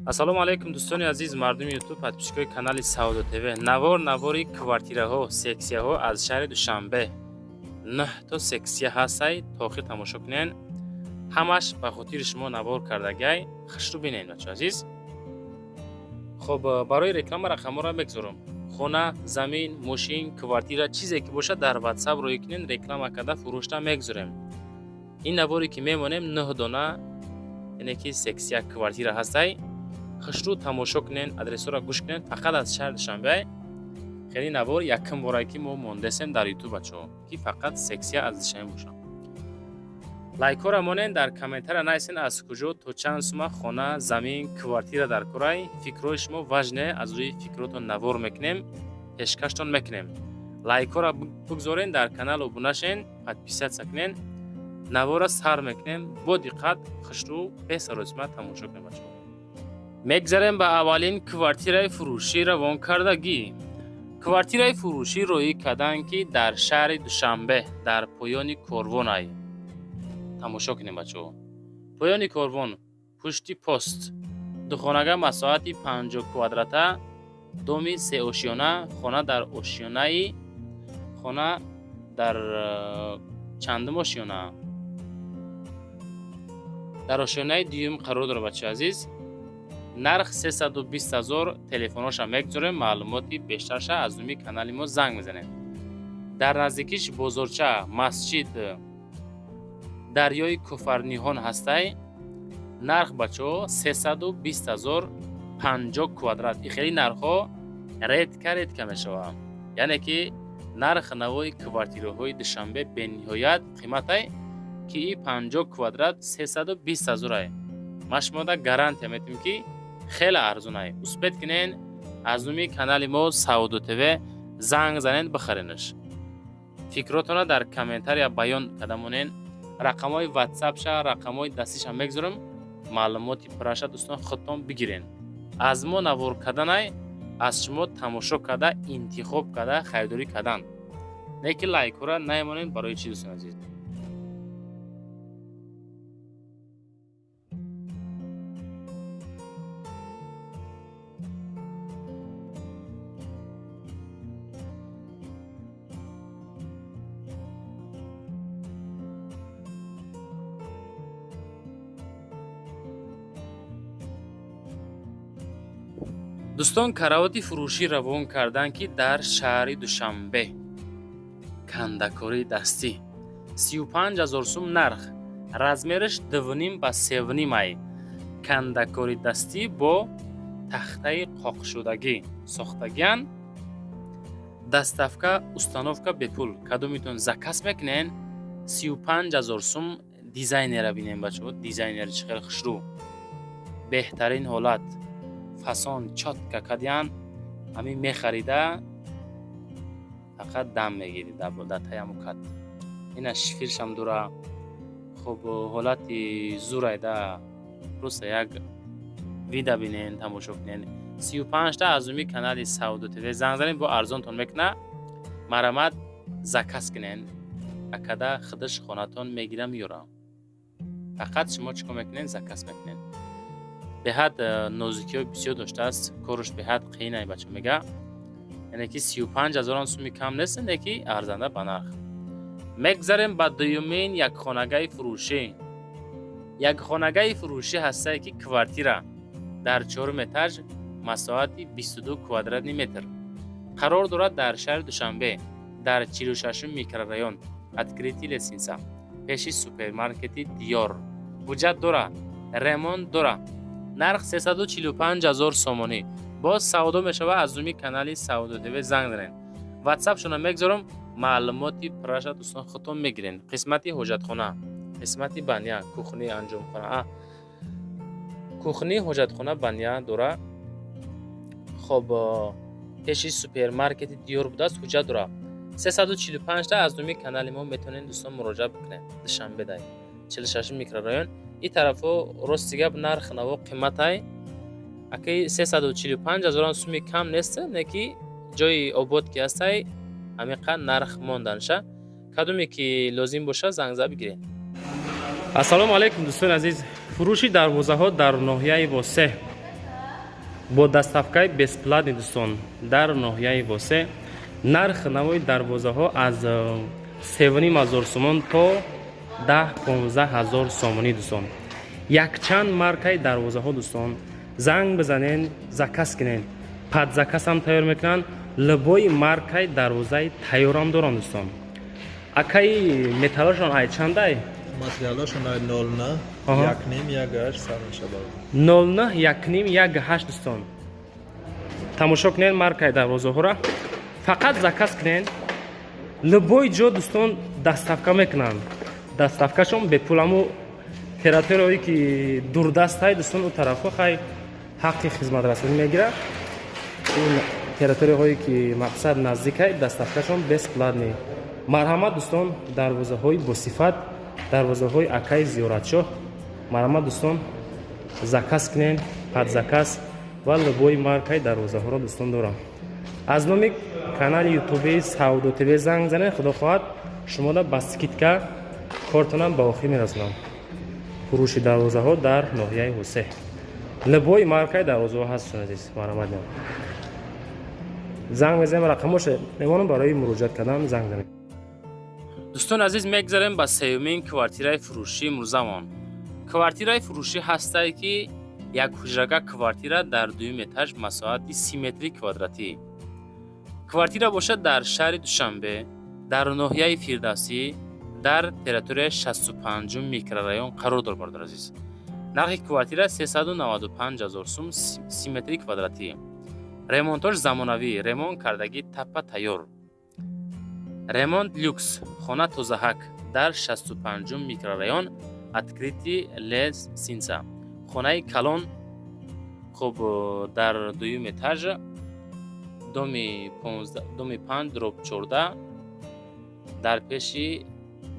Ассалому алайкум, дӯстони азиз, мардуми Ютуб, подписчикои канали Савдо ТВ. Навор навори квартираҳо, сексияҳо аз шаҳри Душанбе. Нӯҳто сексия ҳастай, то охир тамошо кунен. Ҳамаш ба хотири шумо навор кардагай. Хушрӯ бинен, бачо азиз. Хоб, барои реклама рақамҳоро мегузорам. Хона, замин, мошин, квартира, чизе ки бошад, дар WhatsApp рӯй кунен, реклама карда фурӯшта мегузорем. Ин наворе ки мемонем, нӯҳ дона, яъне ки сексия квартира ҳастай. Хушрӯ тамошо кунен, адресҳоро гӯш кунен, фақат аз шаҳри Душанбе. Хеле навор якум борае, ки мо мондесем дар Ютуб, бачаҳо, ки фақат сексия аз Душанбе бошад. Лайкҳоро монен, дар комментария нависен, аз куҷо, то чанд сума хона, замин, квартира дар корай. Фикрҳои шумо важне, аз рӯи фикротон навор мекунем, пешкаштон мекунем. Лайкҳоро бигзорен, дар канал обуна шен, подписаться кунен. Навора сар мекунем, бо диққат, хушрӯ, бесаросима тамошо кунем, бачаҳо. Мегзарем ба аввалин квартираи фурӯшӣ равонкардагӣ. Квартираи фурӯшӣ роӣ карданд, ки дар шаҳри Душанбе, дар поёни Корвонай. Тамошо кунем, бачаҳо. Поёни Корвон, пушти пост, духонага, масоҳати 50 квадрата, доми сеошёна, хона дар ошёнаи, хона дар чандум ошёна? Дар ошёнаи дуюм қарор дорад, бачаи азиз. Нарх 320 000. Телефонҳоша мегузорем, маълумоти бештарша аз номи канали мо занг мезанем. Дар наздикиш бозорча, масҷид, дарёи Кофарниҳон ҳастай. Нарх, бачаҳо, 320 000, 50 квадрат. И хеле нархҳо редко редко мешавад, яъне ки нарх навои квартираҳои Душанбе бениҳоят қиматай, ки и 50 квадрат 320 ҳазорай. Ман шумода гарантия метиҳем, ки хеле арзонай. Успеть кунен, аз номи канали мо Савдо ТВ занг занед, бихаренаш. Фикротонро дар комментария баён карда монен. Рақамҳои ватсапша, рақамҳои дастиша мегузорам, маълумоти пурраша, дӯстон, худтон бигирен. Аз мо навор карданай, аз шумо тамошо карда, интихоб карда, харидорӣ кардан. Не ки лайкҳоро намемонед, барои чӣ, дӯстони азиз? Дӯстон, каравоти фурӯшӣ равон карданд, ки дар шаҳри Душанбе, кандакории дастӣ, 35 000 сум нарх, размераш 2,5 ба 3,5 ай. Кандакори дастӣ, бо тахтаи қоқшудагӣ сохтагиан. Доставка, установка бепул. Кадомитон заказ мекунен, 35 000 сум. Дизайнера бинем, бачаҳо, дизайнер чӣ хел хушрӯ, беҳтарин ҳолат, фасон чётко кардиян. Ҳамин мехарида, фақат дам мегирӣ дар таи ҳамун кат. Ина шифиршам дура. Хуб, ҳолати зурайда, просто як вида бинен, тамошо кунен. 35-та аз уми канали Савдо ТВ занг занед, бо арзонтон мекуна. Марамат, заказ кунен, акада худаш хонатон мегира, меёра. Фақат шумо чӣ кор мекунен? Заказ мекунен. Беҳад нозукиҳои бисёр доштааст, кораш беҳад қиинай, бача мега. Яъне ки 35 ҳазорам суми кам нест, не ки арзанда ба нарх. Мегзарем ба дуюмин якхонагаи фурӯшӣ. Якхонагаи фурӯшӣ ҳастае, ки квартира дар чорум этаж, масоҳати 22 квадратный метр, қарор дорад дар шаҳри Душанбе, дар 46-ум микрорайон, открытый лестница, пеши супермаркети Диёр. Ҳуҷҷат дора, ремонт дора. Нарх 345 ҳазор сомонӣ. Боз савдо мешавад. Аз номи канали Савдо ТВ занг занед. Ватсапшона мегузорам, маълумоти пурраша, дӯстон, худтон мегирен. Қисмати ҳоҷатхона, қисмати баня, кухни, анҷомхона, кухни, ҳоҷатхона, баня дора. Хоб, пеши супермаркети Диёр будааст, ҳуҷҷат дора. 345 та аз номи канали мо метавонед, дӯстон, муроҷиат бикунед. Душанбе дай 46 микрорайон. Ин тарафҳо, рости гап, нарх наво қиматай. Акаи, 345 ҳазорам суми кам нест, не ки ҷои обод ки ҳастай, ҳамиқа нарх монданша. Кадоме ки лозим бошад, занг зада бигиред. Ассалому алайкум, дӯстони азиз. Фурӯши дарвозаҳо дар ноҳияи Восеҳ. Бо доставкаи бесплатный, дӯстон, дар ноҳияи Восе. Нарх навои дарвозаҳо аз 3500 сомон то 10-15 ҳазор сомонӣ, дӯстон. Якчанд маркаи дарвозаҳо, дӯстон. Занг бизанен, заказ кунен, под заказам тайёр мекунанд. Любой маркаи дарвозаи тайёрам доранд, дӯстон. Акаи, металлашон ай чандай? Материалашон ай 09, 1,5, 1,8 сар мешавад. 09, 1,5, 1,8. Дӯстон, тамошо кунед маркаи дарвозаҳоро. Фақат заказ кунед, любой ҷо, дӯстон, доставка мекунанд. Доставкашон бепул. Аму территорияое ки дурдастай, дӯстон, у тарафҳо хай ҳаққи хизматрасонӣ мегирад. Ин территорияҳое ки мақсад наздикай, доставкашон бесплатный. Марҳамат, дӯстон, дарвозаҳои босифат, дарвозаҳои акаи Зиёратшоҳ. Марҳамат, дӯстон, заказ кунен, под заказ ва любой маркаи дарвозаҳоро, дӯстон, дорам. Аз номи канали ютуби Савдо ТВ занг занед, худо хоҳад, шумода ба скидка кортонам ба охир мерасонам. Фурӯши дарвозаҳо дар ноҳияи Восе, любой маркаи дарвозаҳо ҳаст, азиз. Марҳамат, занг мезанем, рақамоша мемонам, барои муроҷиат кардан занг занед. Дӯстони азиз, мегзарем ба сеюмин квартираи фурӯшии имрӯзамон. Квартираи фурӯшӣ ҳастае, ки як ҳуҷрага квартира дар дуюм этаж, масоҳати 30 метри квадратӣ. Квартира бошад дар шаҳри Душанбе, дар ноҳияи Фирдавсӣ, дар территорияи 65-ум микрорайон қарор дорад. Бародар азиз, нархи квартира 395 ҳазор сум, 30 метри квадратӣ. Ремонтош замонавӣ, ремонт кардагӣ, таппа тайёр, ремонт люкс. Хона тозаҳак, дар 65-ум микрорайон, открытый лестница. Хонаи калон. Хуб, дар дуюм этаж, доми 5/14, дар пеши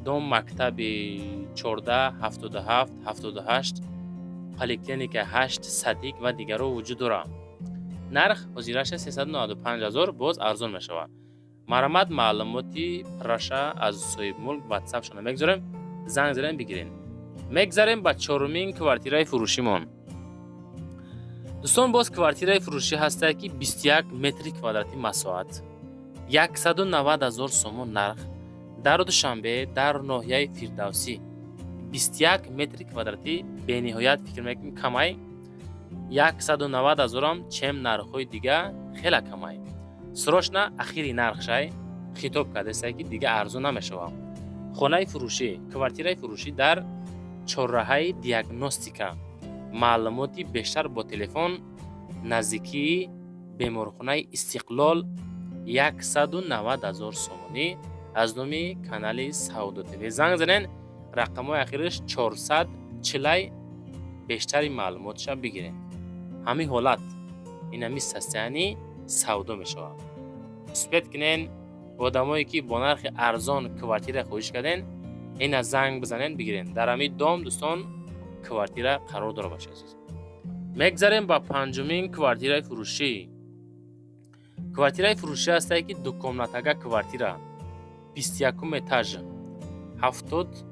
дом мактаби 14, 77, 78, поликлиника 8, садик ва дигарро вуҷуд дорад. Нарх ҳозираша 395 ҳазор, боз арзон мешавад. Марҳамат, маълумоти пурраша аз соҳибмулк ватсапшона мегузорем, занг занем, бигирен. Мегзарем ба чорумин квартираи фурӯшимон. Дӯстон, боз квартираи фурӯшӣ ҳастае, ки 21 метри квадратӣ масоҳат, 190 ҳазор сомон нарх, дар Душанбе, дар ноҳияи Фирдавсӣ. 21 метри квадратӣ бениҳоят фикр мекунем камай. 190 ҳазорам чем нархҳои дига хела камай. Срочно, ахири нархшай, хитоб кардастае, ки дига арзон намешавад. Хонаи фурӯшӣ, квартираи фурӯшӣ дар чорраҳаи Диагностика. Маълумоти бештар бо телефон, наздикии беморхонаи Истиқлол, 190 ҳазор сомонӣ. Аз номи канали Савдо ТВ занг занен, рақамҳои ахираш 440, бештари маълумотша бигирен. Ҳамин ҳолат, инами состояние савдо мешавад. Успеть кунен, одамое ки бо нархи арзон квартира хоҳиш карден, ина занг бизанен, бигирен. Дар ҳамин дом, дӯстон, квартира қарор дорад. Бачи азиз, мегзарем ба панҷумин квартираи фурӯшӣ. Квартираи фурӯшӣ ҳастае, ки дукомнатага квартира, 21-ум этаж, 70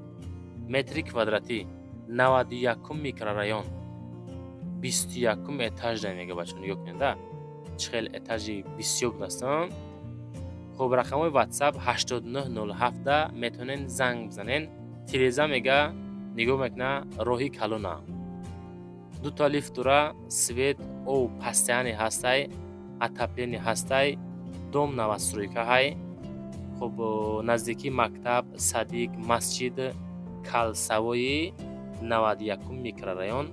метри квадратӣ, 91-ум микрорайон, 21-ум этаж да мега. Бачо, нигоҳ кунед, да чӣ хел этажи бисёр будастан. Хуб, рақамҳои ватсап 8907 да метавонен занг бизанен. Тиреза мега нигоҳ мекуна роҳи калона. Дута лифт дора, свет, об постоянный ҳастай, отопление ҳастай. Дом новостройка ҳай. Хуб, наздикии мактаб, садик, масҷид, калсавои 91-ум микрорайон.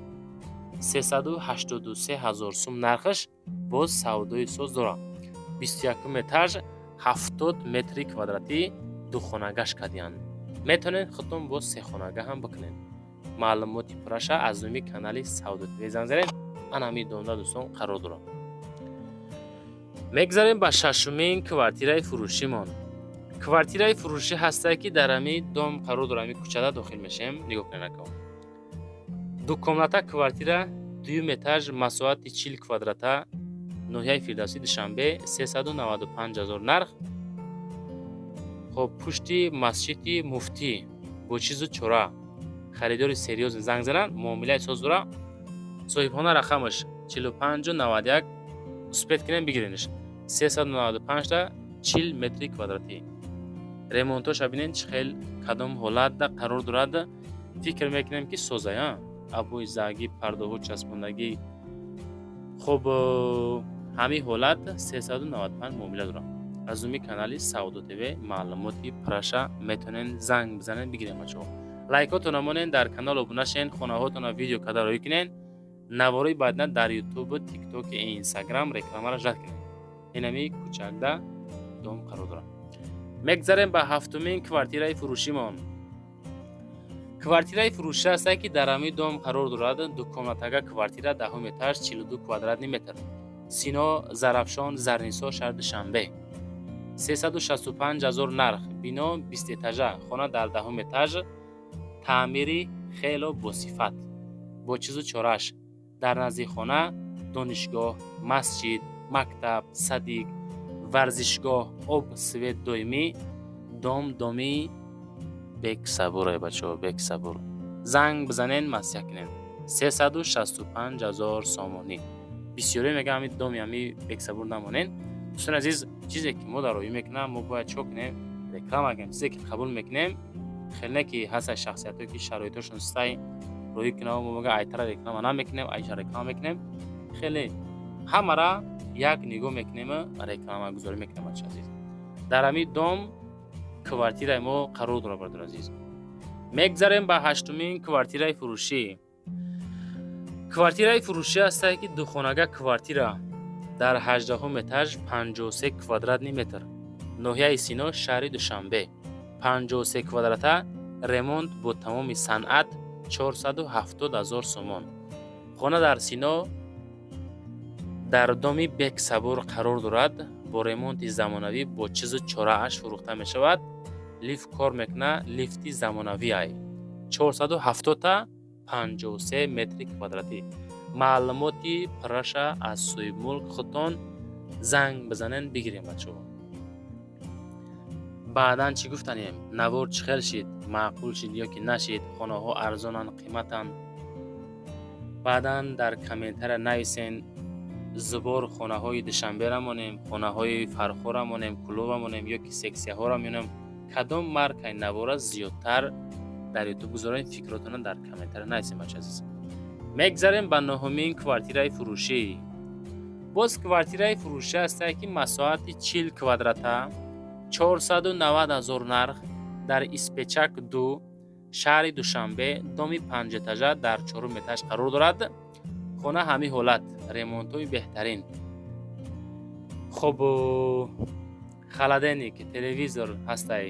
383 ҳазор сум нархаш, боз савдои соз дорад. 21-ум этаж, 70 метри квадратӣ, духонагаш кардиянд. Метавонед худтон боз сехонага ҳам бикунед. Маълумоти пурраша аз номи канали Савдо ТВ занг занед. Ана ҳамин домда, дӯстон, қарор дорад. Мегзарем ба шашумин квартираи фурӯшимон. Квартираи фурӯшӣ ҳастае, ки дар ҳамин дом қарор дорад. Ҳамин кӯчада дохил мешавем. Нигоҳ кунед, ака, дукомната квартира, дуюм этаж, масоҳати 40 квадрата, ноҳияи Фирдавсӣ, Душанбе, 395 ҳазор нарх. Хоб, пушти масҷиди Муфтӣ, бо чизу чора. Харидори серьёзный занг зананд, муомилаи соз дора. Соҳибхона рақамаш 45 91. Успеть кунем, бигиренш. 395-та 40 метри квадратӣ. Ремонтоша бинен, чӣ хел, кадом ҳолатда қарор дорад. Фикр мекунем, ки созая, обои загӣ, пардоҳо часпондагӣ. Хуб, ҳамин ҳолат 395 муомила дорад. Аз номи канали Савдо ТВ маълумоти праша метавонен занг бизанед, бигирем. Бачаҳо, лайкотона монен, дар канал обуна шен, хонаҳотона видео када роӣ кунен. Наворои баъдина дар Ютубу, Тиктоки, Инстаграм рекламаро жад кунед. Инами кӯчакда дом қарор дорад. Мегзарем ба ҳафтумин квартираи фурӯшимон. Квартираи фурӯшӣ ҳастае, ки дар ҳамин дом қарор дорад. Дукомнатага квартира, даҳум этаж, 42 квадратный метр, Сино, Зарафшон, Зарнисо, шаҳри Душанбе. 365 ҳазор нарх. Бино бистэтажа, хона дар даҳум этаж, таъмири хело босифат, бо чизу чорааш. Дар назди хона донишгоҳ, масҷид, мактаб, садик, варзишгоҳ, об, свет доимӣ. Дом доми Бексабуре, бачаҳо, Бексабур. Занг бизанен, маслиҳат кунен. 365 ҳазор сомонӣ. Бисёре мегӯям, ҳами доми ҳами Бексабур намонен. Дӯстони азиз, чизе ки мо дар роӣ мекунам, мо бояд чӣ кунем? Реклама кунем. Чизе ки қабул мекунем, хеле не ки ҳастанд шахсиятҳое, ки шароитошон стай роӣ кунам, мо мега айтара реклама намекунем, айша реклама мекунем. Хеле ҳамара як нигоҳ мекунем, рекламагузорӣ мекунем. Бача азиз, дар ҳамин дом квартираи мо қарор дорад. Бародари азиз, мегзарем ба ҳаштумин квартираи фурӯшӣ. Квартираи фурӯшӣ ҳастае, ки духонага квартира дар 18-ҳум этаж, 53 квадратный метр, ноҳияи Сино, шаҳри Душанбе, 53 квадрата, ремонт бо тамоми санъат, 470 ҳазор сомон. Хона дар Сино, дар доми Бексабур қарор дорад. Бо ремонти замонавӣ, бо чизу чорааш фурӯхта мешавад. Лифт кор мекунад, лифти замонавӣ ай. 470-та 53 метри квадратӣ. Маълумоти праша аз соҳибмулк худтон занг бизанен, бигирем. Бачаҳо, баъдан чӣ гуфтанем? Навор чӣ хел шид? Маъқул шид ё ки нашид? Хонаҳо арзонанд, қиматанд? Баъдан дар комментария нависен. Зубор хонаҳои Душанбера монем, хонаҳои Фархора монем, Кӯлоба монем ё ки сексияҳоро монем? Кадом маркаи навора зиёдтар дар Ютуб гузорем? Фикротонро дар комментария нависем. Бача азиз, мегзарем ба нуҳумин квартираи фурӯшӣ. Боз квартираи фурӯшӣ ҳастае, ки масоҳати 40 квадрата, 490 ҳазор нарх, дар Испечак 2, шаҳри Душанбе, доми панҷэтажа, дар чорум этаж қарор дорад. Хона ҳамин ҳолат, ремонтҳои беҳтарин. Хуб, холодильник, телевизор ҳастай.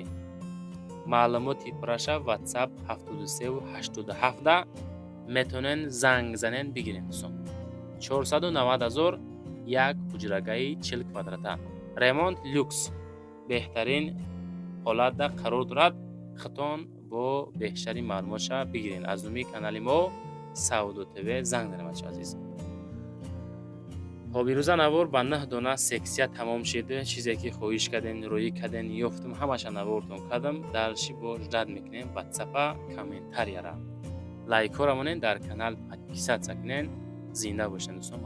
Маълумоти праша WhatsApp 73 87 метавонен занг занен, бигирен. Дӯстон, 490 ҳазор, як ҳуҷрагаи 40 квадрата, ремонт люкс, беҳтарин ҳолатда қарор дорад. Хитон бо бештари маълумотша бигирен. Аз номи канали мо Савдо ТВ занг занем. Бача азиз, хоб, ирӯза навор ба наҳ дона сексия тамом шид. Чизе ки хоҳиш карден, роӣ карден, ёфтум, ҳамаша навортон кардам. Дальше бо ждать мекунем ватсапа, комментарияра, лайкҳоро монен, дар канал подписаться кунен. Зинда бошен, дӯстон.